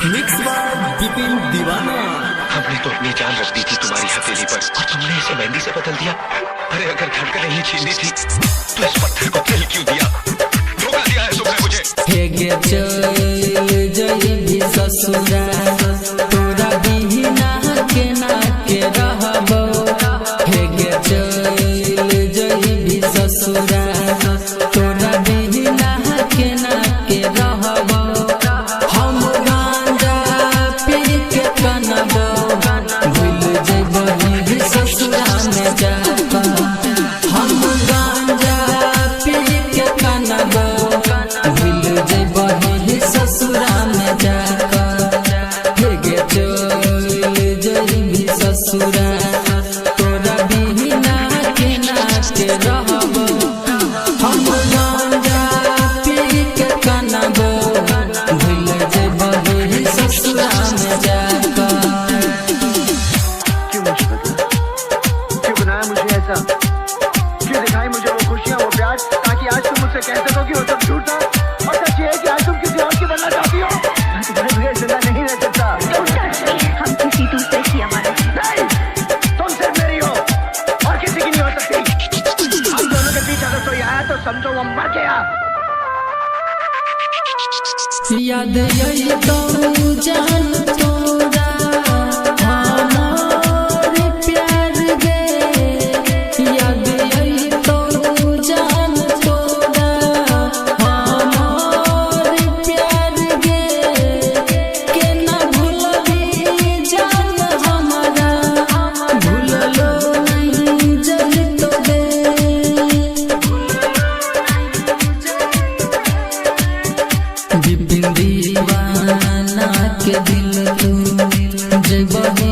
Mix by Vipin दीवाना। हमने तो अपनी जान रख दी थी तुम्हारी हथेली पर और तुमने इसे मेहंदी से बदल दिया। अरे अगर धड़कन नहीं छीनी थी तो इस पत्थर को दिल क्यों दिया? धोखा दिया है तुमने मुझे। हेगे चल जइबी ससुरा, तोरा बिना केना के रहबो। हेगे चल जइबी ससुरा, तोरा बिना केना के रहबो। हम गांजा पी के कनबो, भूल जइबही ससुरा में जाकर। हम गांजा पी के कनबो, भूल जइबही ससुरा में जाकर। हेगे चल जइबी ससुरा, तोरा बिना केना के रहबो। हम गांजा पी के कनबो, भूल जइबही ससुरा में जाकर। क्यों मुझे बदला? क्यों बनाया मुझे ऐसा? क्यों दिखाई मुझे वो खुशियां, वो प्यार, ताकि आज तुम मुझसे कह सको कि वो सब झूठ था और सच ये है कि आज तुम किसी और की बनना चाहती हो। मैं तुम्हारे बगैर जिंदा नहीं रह सकता। Don't touch me. हम किसी दूसरे की अमानत हैं। नहीं, तुम सिर्फ मेरी हो और किसी की नहीं हो सकती। हम दोनों के बीच अगर कोई आया तो समझो वो मर गया। याद आई तो जान तोरा हमार प्यार गे। याद आई तो जान तोरा हमार प्यार गे। केना भूलबी जान हमारा, भूललो नहीं जल तो गे। विपिन दीवाना के दिल तू जइबही।